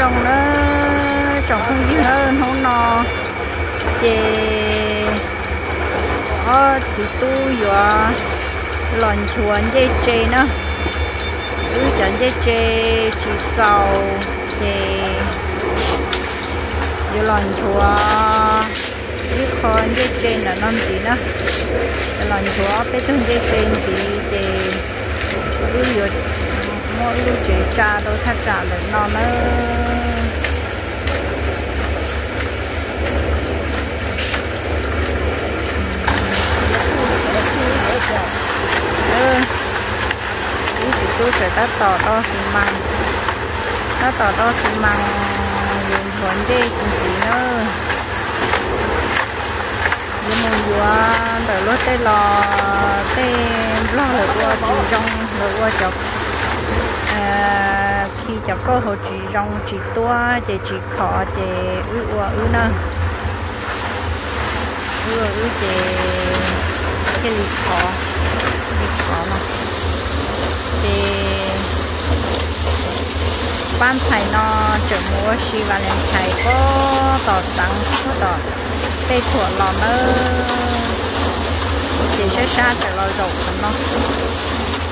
Zoo na, tsoom phooj ywg na, hnub no ces ob txiv tub yuav los nchuav ncej tse na. Wb cov ncej tse tsis txaus ces yuav los nchuav ib qho ncej tse ntawm no ntxiv na. Los nchuav ob peb tug ncej tse ntxiv ces wb yuav muab wb lub tsev tsa rau thaj tsam ntawm no na. Ib txiv tub tseem tab tom do xi mas, tab tom do xi mas, yuav nchuav ncej ntxiv na. Yuav mus yuav ntawm luag tej los tej nplog lawv ua tsis zoo, lawv ua cov khi cov kauj hauv tsis zoo tsis tuab ces tsis khov ces wb ua wb na. Wb ua wb ces thiaj li khov, li khov no. Ces pab ntxhais no tseem mus ua si Valentine puag tom xeev puag tom Pej Thuam los nawb. Ces sab sab tseem los zaum no,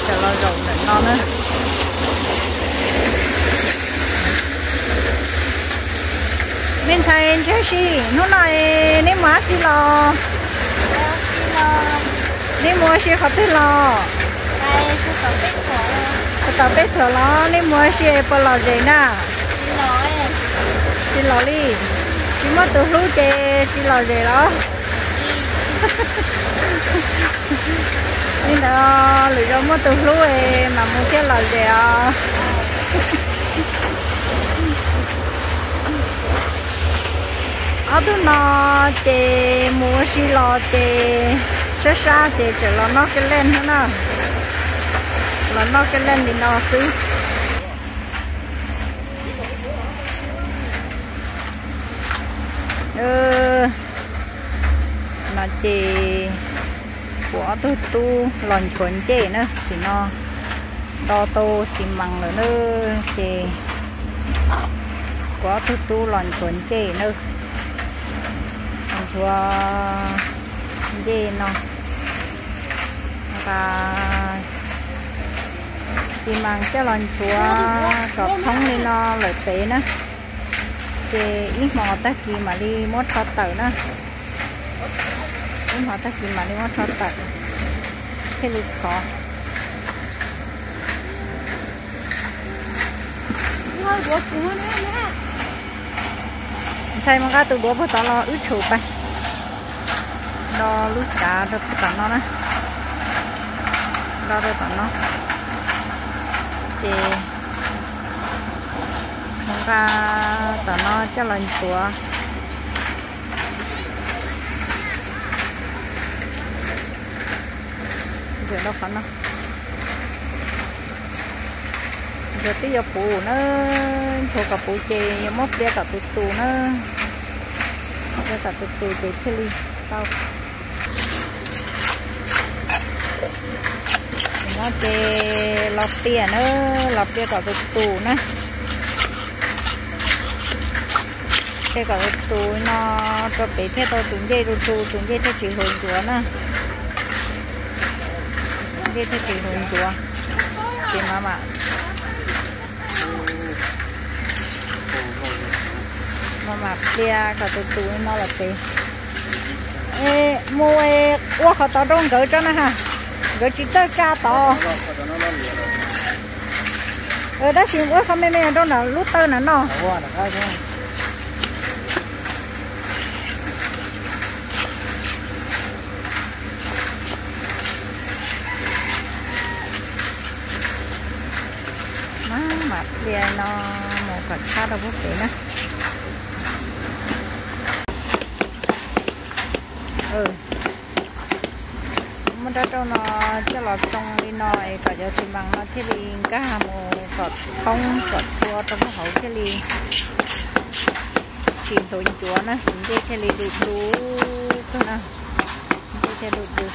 tseem los zaum ntawm no na. Me ntxhais Ntshiab Si, hnub no neb mus dab tsi los? Neb mus ua si qhov twg los? Puag tom Pej Thuam los neb mus ua si puas lom zem na? Tsis lom li, tsis muaj tus hlub ces tsis lom zem los? Li ntawd lwm zaus muaj tus hlub es mas mus thiaj lom zem os. Ob tug no ces mus ua si los ces sab sab ces tseem los noj kev lej no na, los noj kev lej li no xwb. No ces kuv ob tug tub los nchuav ncej na, tim no do tau xi mas lawm na, ces kuv ob tug tub los nchuav ncej na, nchuav ncej no, nqa xi mas coj los nchuav kom thoob li no lawm pem na, ces ib hmos tag kis mam li muab rho tawm na. Ib hmos tag kis mam li muab rho tawm thiaj li khov. Ntxhais mus nqa tus duav puag tod los wb tshum pais. Do lub tsav rau tom no na, do rau tom no, ces mus nqa tom no coj los nchuav. Nchuav rau qhov no, nchuav twb yuav puv na, nchuav kom puv ces yuav muab pliav kom tus tus na, pliav kom tus tus ces thiaj li tau. No ces los pliav na, los pliav kom tus tus na. Pliav kom tus tus no rau pem thiaj tau tus ncej du du, tus ncej thiaj tsis hluas ncuav na. Ncej thiaj tsis hluas ncuav. Ces mam mam, mam mam pliav kom tus tus no los pem. Mus ua qhov tod rau nkawd tso na ha, nkawd tsis txawj tsa tod. Tab sis ua qhov me me rau nram lub taw na no. Mam pliav no mus kom tshab rau pub pem na. Muab rab rauj no coj los tsoo li no es kom cov xi mas no thiaj li nkag mus kom thoob kom txhua rau hauv thiaj li tsis hluas ncuav na, tus ncej thiaj li du du kawg na. Ncej thiaj du du.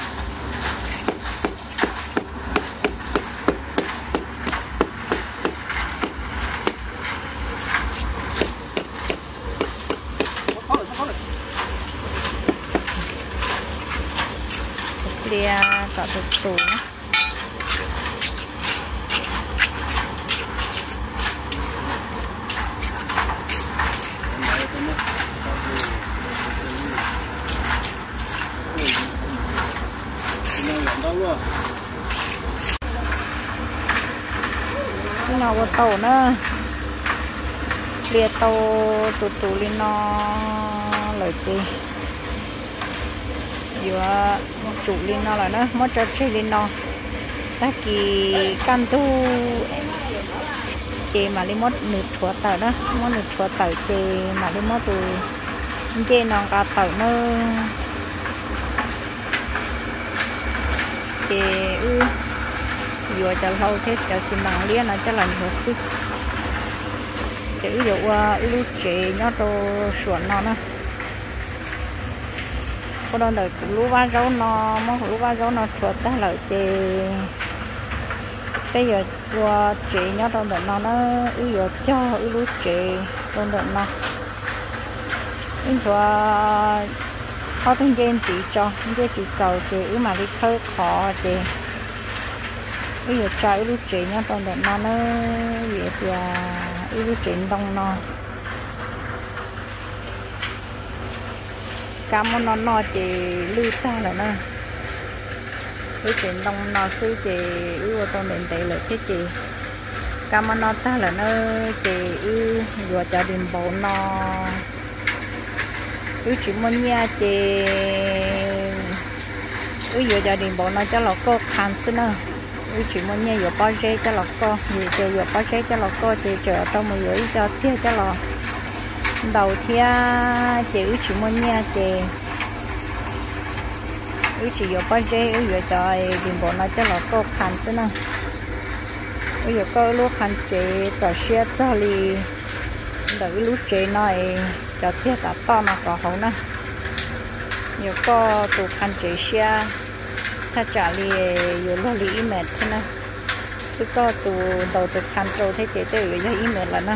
Tom tus tus na. Hnub no ua tau na, plias tau tus tus li no lawm ces yuav tsum li no lawm na, muab tso tseg li no. Tag kis kaj ntug ces mam li muab nws rhuav tawm na, muab nws rhuav tawm ces mam li muab tus ncej no nqa tawm na. Ces wb yuav cov hlau thiab cov xi mas liab no coj los nthuav xwb. Ces wb yuav ua wb lub tsev nyob rau suam no na. Ua rau ntawm kuv lub vaj zaub no, muab kuv lub vaj zaub no rhuav tag lawm ces peb yuav ua tsev nyob rau ntawm no na. Wb yuav cog wb lub tsev rau ntawm no. Wb nthuav ob tug ncej ntxiv tso, ncej tsis txaus ces wb mam li khawb qhov ces wb yuav tsa wb lub tsev nyob rau ntawm no na. Vim tias wb lub tsev ntoo no kab muab no noj ces lwj tag lawm na. Wb tsev ntoo no xwb ces wb ua tau ntev ntev lawm thiab ces kab muab noj tag lawm na. Ces wb yuav cov dis npaum no, wb tsis muaj nyiaj ces wb yuav cov dis npaum no coj los kauj qha xwb na. Wb tsis muaj nyiaj yuav pob zeb coj los kauj, vim tias yuav pob zeb coj los kauj ces tseem tau mus yuav ib co txiag coj los ntaus thiab ces wb tsis muaj nyiaj ces wb tsis yuav pob zeb, wb yuav cov dis npaum no coj los kauj qha xwb na. Wb yuav kauj wb lub qha tsev kom siab txog li ntawm wb lub tsev no es cov txiag tom toj no rau hauv na. Yuav kauj tus qha tsev siab thaj tsam li yuav luag li ib mev thiab na. Twb kauj tus ntaus tus qha rau thiab ces tej yuav yog ib mev lawm na.